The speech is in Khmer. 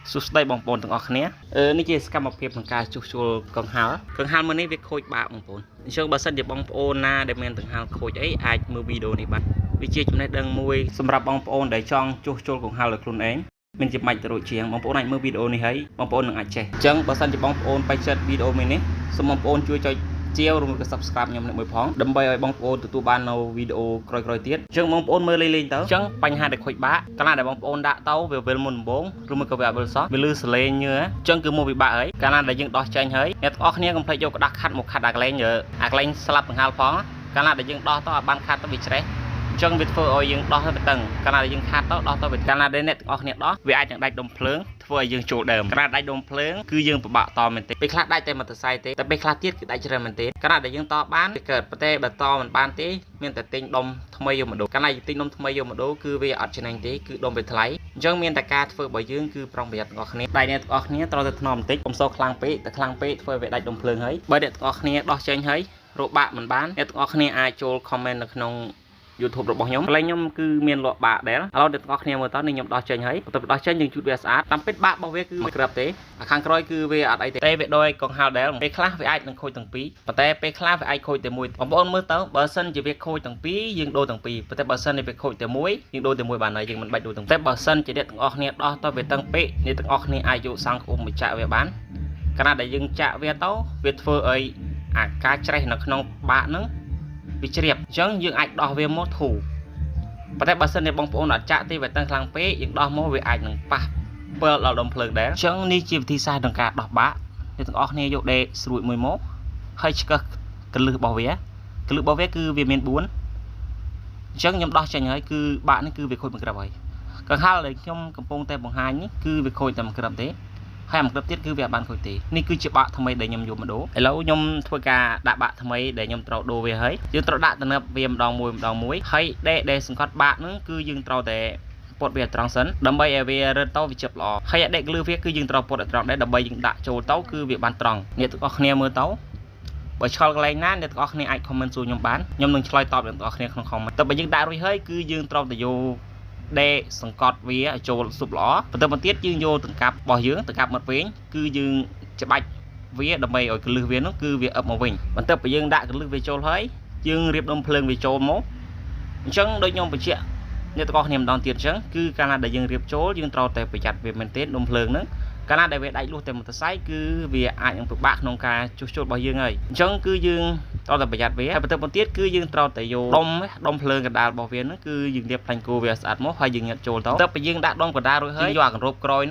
សួស្តីបងប្អូនទាំងអស់គ្នានេះជាសកម្មភាពក្នុងការជួសជុលកង្ហារកង្ហារមួយនេះវាខូចបាក់បងប្អូនអញ្ចឹងបើសិនជាបងប្អូនណាដែលមានកង្ហារខូចអីអាចមើលវីដេអូនេះបានវាជាចំណេះដឹងមួយសម្រាប់បងប្អូនដែលចង់ជួសជុលកង្ហារដោយខ្លួនឯងមានជាបាច់ទៅរួចជាងបងប្អូនអាចមើលវីដេអូនេះហើយបងប្អូននឹងអាចចេះអញ្ចឹងបើសិនជាបងប្អូនពេញចិត្តវីដេអូមួយនេះសូមបងប្អូនជួយចុចជាវឬមួយក៏ Subscribe ខ្ញុំនេះមួយផងដើម្បីឲ្យបងប្អូនទទួលបាននៅវីដេអូក្រោយៗទៀតអញ្ចឹងបងប្អូនមើលលេងៗទៅអញ្ចឹងបញ្ហាដែលខូចបាក់កាលណាដែលបងប្អូនដាក់ទៅវាវិលមុនដំបូងឬមួយក៏វាអត់វិលសោះវាលឺសលេងញើអញ្ចឹងគឺមកវិបាកហើយកាលណាដែលយើងដោះចេញហើយអ្នកទាំងអស់គ្នាកុំភ្លេចយកក្តារខាត់មកខាត់អាកន្លែងអាកន្លែងស្លាប់កង្ហារផងកាលណាដែលយើងដោះទៅឲ្យបានខាត់ទៅវាច្រេះអញ្ចឹងវាធ្វើឲ្យយើងដោះទៅវាតឹងកាលណាដែលយើងខាត់ទៅដោះទៅវាកាលណាដែលអ្នកទាំងអស់គ្នាដោះវាអាចនឹងដាច់ដុំភ្លើងធ្វើឲ្យយើងចូលដើមកាលណាដាច់ដុំភ្លើងគឺយើងពិបាកតមែនទេពេលខ្លះដាច់តែមួយសរសៃទេតែពេលខ្លះទៀតគឺដាច់ច្រើនមែនទេកាលណាដែលយើងតបានវាកើតប៉ុន្តែបើតមិនបានទេមានតែទិញដុំថ្មីយកមកដូរកាលណាយើងទិញដុំថ្មីយកមកដូរគឺវាអត់ចំណេញទេគឺដុំវាថ្លៃអញ្ចឹងមានតែការធ្វើរបស់យើងគឺប្រុងប្រយ័ត្នទាំងអស់គ្នាដៃអ្នកទាំងអស់គ្នាត្រូវតែថ្នមបន្តិចកុំសូវខ្លាំងពេកតែខ្លាំងពេកធ្វើឲ្យវាដាច់ដុំភ្លើងហើយបើអ្នកទាំងអស់គ្នាដោះចេញហើយរកបាក់មិនបានអ្នកទាំងអស់គ្នាអាចចូល comment នៅក្នុង YouTube របស់ខ្ញុំកន្លែងខ្ញុំគឺមានលក់បាក់ដែរឥឡូវអ្នកទាំងអស់គ្នាមើលតនេះខ្ញុំដោះចេញហើយបន្ទាប់ពីដោះចេញយើងជូតវាស្អាតតាមពិតបាក់របស់វាគឺមិនក្របទេអាខាងក្រោយគឺវាអត់អីទេតែវាដោយកង្ហារដែរពេលខ្លះវាអាចនឹងខូចទាំងពីរប៉ុន្តែពេលខ្លះវាអាចខូចតែមួយបងប្អូនមើលទៅបើសិនជាវាខូចទាំងពីរយើងដូរទាំងពីរប៉ុន្តែបើសិនជាវាខូចតែមួយយើងដូរតែមួយបានហើយយើងមិនបាច់ដូរទាំងតែបើសិនជាអ្នកទាំងអស់គ្នាដោះទៅវាតឹងពេកអ្នកទាំងអស់គ្នាអាចយកសង់ក្អុំមកចាក់វាបានកាលណាដែលយើងចាក់វាទៅវាធ្វើឲ្យអាការច្រេះនៅក្នុងបាក់ហ្នឹងវាជ្រាបអញ្ចឹងយើងអាចដោះវាមកធូរប៉ុន្តែបើសិនជាបងប្អូនអត់ចាក់ទេវាតឹងខ្លាំងពេកយើងដោះមកវាអាចនឹងប៉ះពិលដល់ដុំភ្លើងដែរអញ្ចឹងនេះជាវិធីសាស្ត្រក្នុងការដោះបាក់អ្នកទាំងអស់គ្នាយកដេស្រួចមួយមកហើយឆ្កឹះកលឹះរបស់វាកលឹះរបស់វាគឺវាមាន4អញ្ចឹងខ្ញុំដោះចេញហើយគឺបាក់នេះគឺវាខូចមួយក្របហើយកង្ហារដែលខ្ញុំកំពុងតែបង្ហាញនេះគឺវាខូចតែមួយក្របទេហើយមួយក្របទៀតគឺវាអត់បានខូចទេនេះគឺជាបាក់ថ្មីដែលខ្ញុំយកមកដូរឥឡូវខ្ញុំធ្វើការដាក់បាក់ថ្មីដែលខ្ញុំត្រូវដូរវាហើយយើងត្រូវដាក់ទំនើបវាម្ដងមួយម្ដងមួយហើយដេសង្កត់បាក់ហ្នឹងគឺយើងត្រូវតែពត់វាត្រង់សិនដើម្បីឲ្យវារឹតទៅវាជិបល្អហើយអាដេកលឺវាគឺយើងត្រូវពត់ឲ្យត្រង់ដែរដើម្បីយើងដាក់ចូលទៅគឺវាបានត្រង់អ្នកទាំងអស់គ្នាមើលទៅបើឆ្លល់កន្លែងណាអ្នកទាំងអស់គ្នាអាច comment សួរខ្ញុំបានខ្ញុំនឹងឆ្លើយតបអ្នកទាំងអស់គ្នាក្នុង comment តែបើយើងដាក់រួចហើយគឺយើងត្រូវតែយកដេសង្កត់វាឲ្យចូលស៊ុបល្អបន្ទាប់មកទៀតយើងយកតង្កាប់របស់យើងតង្កាប់មាត់វែងគឺយើងច្បាច់វាដើម្បីឲ្យកលឹះវានោះគឺវាអឹបមកវិញបន្ទាប់ពីយើងដាក់កលឹះវាចូលហើយយើងរៀបដុំភ្លើងវាចូលមកអញ្ចឹងដូចខ្ញុំបញ្ជាក់អ្នកទាំងអស់គ្នាម្ដងទៀតអញ្ចឹងគឺកាលណាដែលយើងរៀបចូលយើងត្រូវតែប្រយ័ត្នវាមែនទែនដុំភ្លើងហ្នឹងកាលណាដែលវាដាច់លុះតែមួយសរសៃគឺវាអាចនឹងពិបាកក្នុងការជួសជុលរបស់យើងហើយអញ្ចឹងគឺយើងត្រូវតែប្រយ័ត្នវាហើយបន្ទាប់មកទៀតគឺយើងត្រូវតែយកដុំភ្លើងកណ្ដាលរបស់វាហ្នឹងគឺយើងលាបផ្លាញ់គោវាស្អាតមកហើយយើងញាត់ចូលទៅបន្ទាប់ពីយើងដាក់ដុំកណ្ដាលរួចហើយយើងយកអាកង្រូបក្រោយ